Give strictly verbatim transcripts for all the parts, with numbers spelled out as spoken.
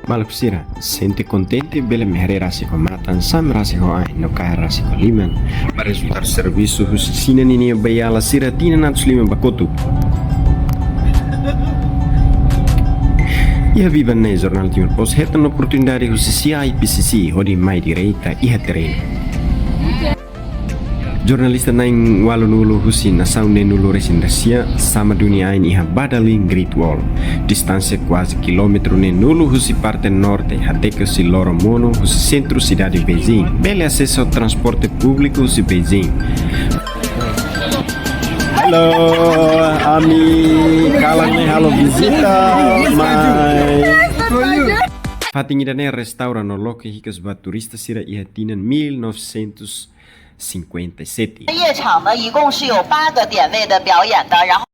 Maluk sira, sente kontente bele mai haree rasik ho matan, same rasik ho ain no kaer rasik ho liman ba rezultadu servisu husi Xina ninia beiala sira tinan atus lima ba kotuk. Iha biban ne'e Jornál Timor Post hetan oportunidade husi C I P C C hodi mai direta iha terrenu. Jornalista na'in ualunulu husi nasaun neenulu resin resia sama duni ain iha Badaling Great Wall. Distánsia kuaze kilómetru neenulu husi parte norte, hateke husi loro monu husi sentru sidade Beijing. Bele asesu transporte públiku husi Beijing. Halo, ami kalan ne'e halo vizita mai. Fatin ida-ne'e restaura no loke hikas ba turista sira iha tinan mil novecentos cinquenta e sete. 夜场呢，一共是有八个点位的表演的，然后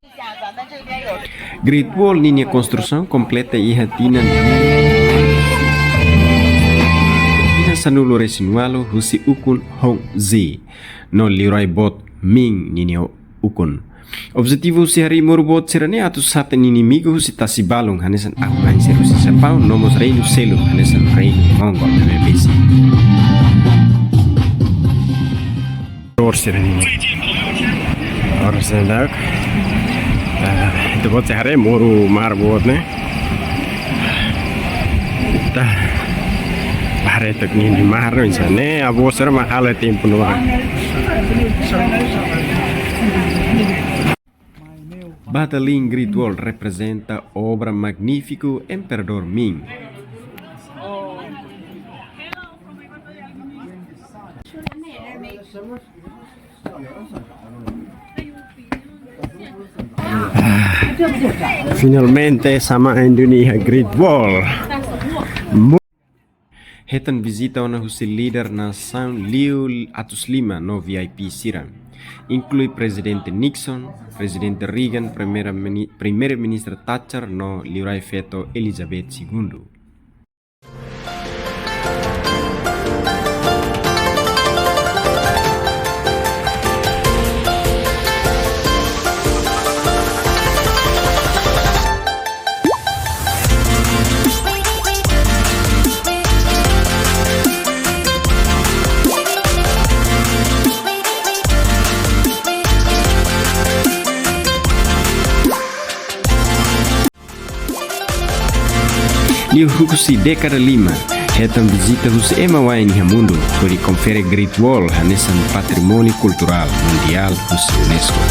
Great Wall ninia konstrusaun kompleta iha tinan, tinan sanulu resin ualu husi ukun Hong Zi no liurai boot Ming ninia ukun. Objetivu husi harii moru boot sira-ne'e atu satan inimigu husi tasi balun hanesan ahu-ain sira husi Japaun no mós reinu seluk hanesan reinu Mongol ne'ebé besik. Dor sira-ne'e. Dor sira dak. Ah, ita-boot sei haree moru mahar boot ne'e. Ita haree tok ninia mahar ne'e, hanesan ne'e, avó sira mak halo iha tempu ne'ebá. Badaling Great Wall reprezenta obra magnífiku Imperadór Ming. Ah, finalmente sama ain duni iha Great Wall. Hetan vizita ona husi líder nasaun liu atus lima no V I P sira, inklui Prezidente Nixon, Prezidente Reagan, Primeira Mini-, Primeira-Ministra Thatcher no liurai feto Elizabeth Segundu. Liuhusi dékada lima, hetan vizita husi ema wa'in iha mundu, hodi konfere Great Wall hanesan patrimóniu kulturál mundiál husi UNESCO.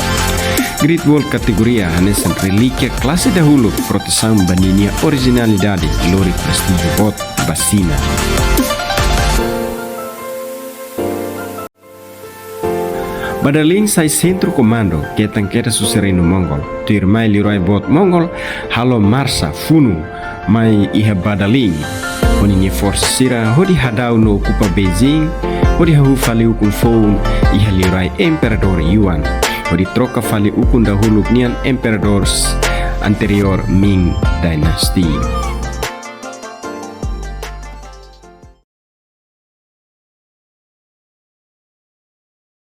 Great Wall kategoria hanesan relíkia klase dahuluk, protesaun ba ninia orijinalidade, lori prestíjiu boot ba Xina. Badaling sai sentru komandu ketan kedas husi reinu Mongol. Tuirmai liurai boot Mongol halo marsa funu mai iha Badaling ho ninia forsa sira hodi hadau no okupa Beijing, hodi hahú fali ukun foun iha liurai Imperadór Yuan, hodi troka fali ukun dahuluk nian Imperadór anteriór Ming Dynasty.